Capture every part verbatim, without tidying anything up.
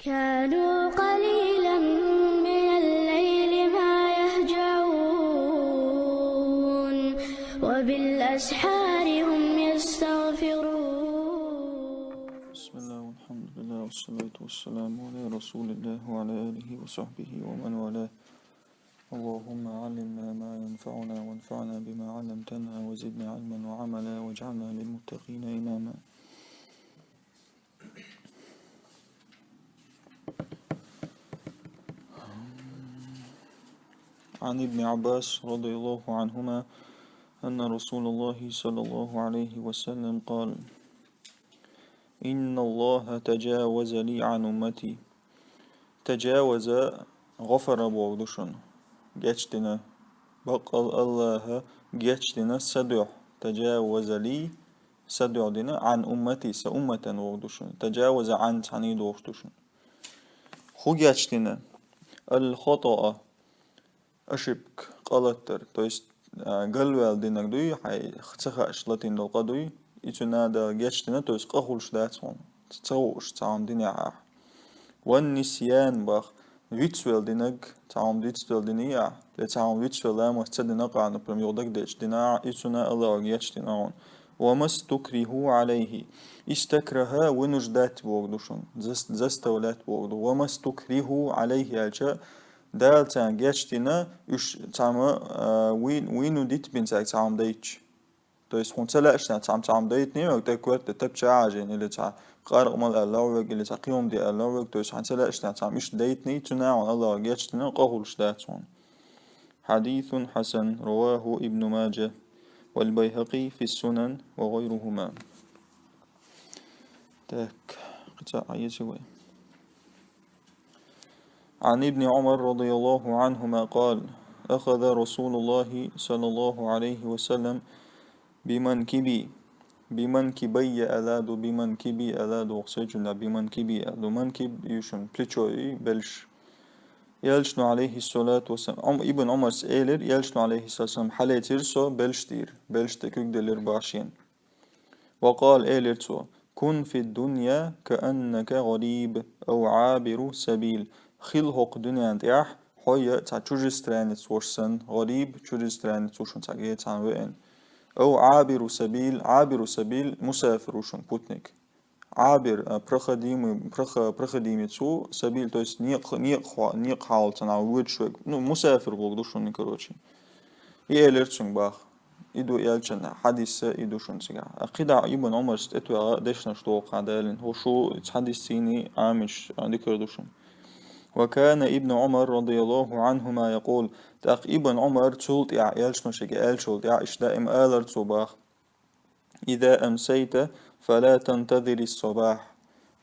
كانوا قليلا من الليل ما يهجعون، وبالأسحار هم يستغفرون. بسم الله والحمد لله والصلاة والسلام على رسول الله وعلى آله وصحبه ومن والاه. اللهم علمنا ما ينفعنا وانفعنا بما علمتنا وزدنا علما وعملا واجعلنا للمتقين إماما. عن ابن عباس رضي الله عنهما أن رسول الله صلى الله عليه وسلم قال: إن الله تجاوز لي عن أمتي. تجاوز غفر боху ду шуна. Гечдина. Баккъал Аллаха гечдина са дуьхьа. تجاوز لي са дуьхьа дина, عن أمتي са умматан боху ду шуна. تجاوز عن цхьаьна дохуш ду шуна. ХӀун гечдина? الخطأ, ошибка, къалаттар. То есть, а, галваьлла динарг дуй, хьайн ца хууш латийна долу къа дуй, и цуьнан Дала гечдина, то есть къа хуьлуш дац хьуна. Ца хууш цхьа хӀума динехь ахь. والنسيان боху, вицвелла динарг, цхьа хӀума вицвелла дина ахь, я цхьа хӀума вицвелла ламаз ца дина къа, например, юха дагадеъча дина ахь, и цуьнан Аллаха гечдина хьуна. وما استكرهوا عليه. استكره вынуждать боху ду шуна. Зас-, заставлять боху ду. وما استكرهوا عليه аьлча, Дала царна гечдина, уьш цхьамма, а, вин-, винудить бина цаьрга цхьа хӀума дайча. То есть хьуна ца лаьаш цхьамма цхьа хӀума дайтиний, тӀе коьрта тапча а хьажийна, или цхьа къаркъа мала аьлла верг, или цхьа кхин хӀума де аьлла верг, то есть хьуна ца лаьаш цхьамма иштта дайтиний, цуьнан Аллаха гечдина, къа хуьлуш дац хьуна. حديث حسن رواه ابن ماجه والبيهقي في السنن وغيرهما. Так, кхин цхьа а еза вай. عن ابن عمر رضي الله عنهما قال: أخذ رسول الله صلى الله عليه وسلم بمنكبي. بمنكبي аьлла ду, بمنكبي аьлла ду, воккха сечунна بمنكبي аьлла ду. Манкиб ю шуна плечо ю, белш. Элчано, алейхиссалату вассалам, Ӏум-, Ибн Ӏумарс элира, Элчано, алейхиссалату вассалам, хьалецира со белш дийр, белш тӀе куьг делира башен. وقال, элира цо: كن في الدنيا كأنك غريب أو عابر سبيل. Хила хӀокху дуьнен тӀехь, хьо я цхьа чужестранец волуш санна, гӀариб, чужестранец волуш цхьа гечдина веана. أو عابر سبيل, عابر سبيل, мусафир ву шуна, путник. Ӏабир, а, проходимый, прохо-, проходимец ву, сабил, то есть некъ-, некъ хьо-, некъ хьалца нах воьдуш верг. Ну, мусафир боху ду шуна, короче. И элира цуьнга боху. И ду элчан хьадис, и ду шуна цигахь. А кхидӀа Ибн Ӏумарс тӀетоьгӀна дешнаш доху кхана далийна. ХӀу шу хьадис цийний Ӏамийча дикар ду шуна. وكان ابن عمر رضي الله عنهما يقول, тӀаккха Ибн Ӏумар цул тӀаьхьа, элчано шега аьллачул тӀаьхьа, иштта даим алар цо боху: إذا أمسيت فلا تنتظر الصباح.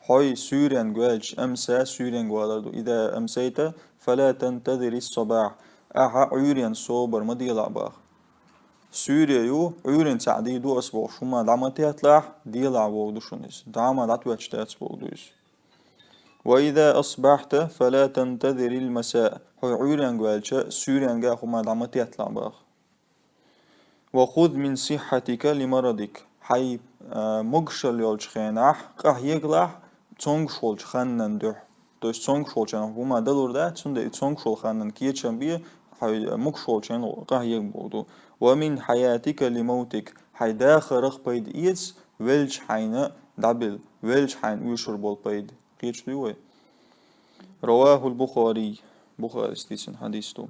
Хьо суьйренга ваьлча, амса суьйренга валар ду. إذا أمسيت فلا تنتظر الصباح. Ахьа Ӏуьйренна собар ма делахь боху. Суьйре ю, Ӏуьйренна цхьаъ дийр ду ас бохуш хӀума дӀа ма тетталахь, делахь боху ду шуна иза. ДӀа ма дӀатоьттуш дац боху ду иза. وإذا أصبحت فلا تنتظر المساء. Хьо Ӏуьйренга ваьлча, суьйренга хӀума дӀа ма тетталахь боху. وخذ من صحتك لمرضك. Хьайн, а, могушалла йолчу хенахь къахьегалахь цомгуш волчу ханнан дуьхьа. То есть цомгуш волчу хенахь хӀума далур дац, цундела и цомгуш волу ханнан кечам бе, хьайн могуш волчу хенахь къахьега боху ду. ومن حياتك لموتك. Хьайн дахарах пайда эца, велча хьайна дӀабелла, велча хьайна оьшур болу пайда. Кхеташ дуй вай? رواه البخاري. Бухарис дийцина хьадис ду.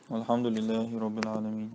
والحمد لله رب العالمين.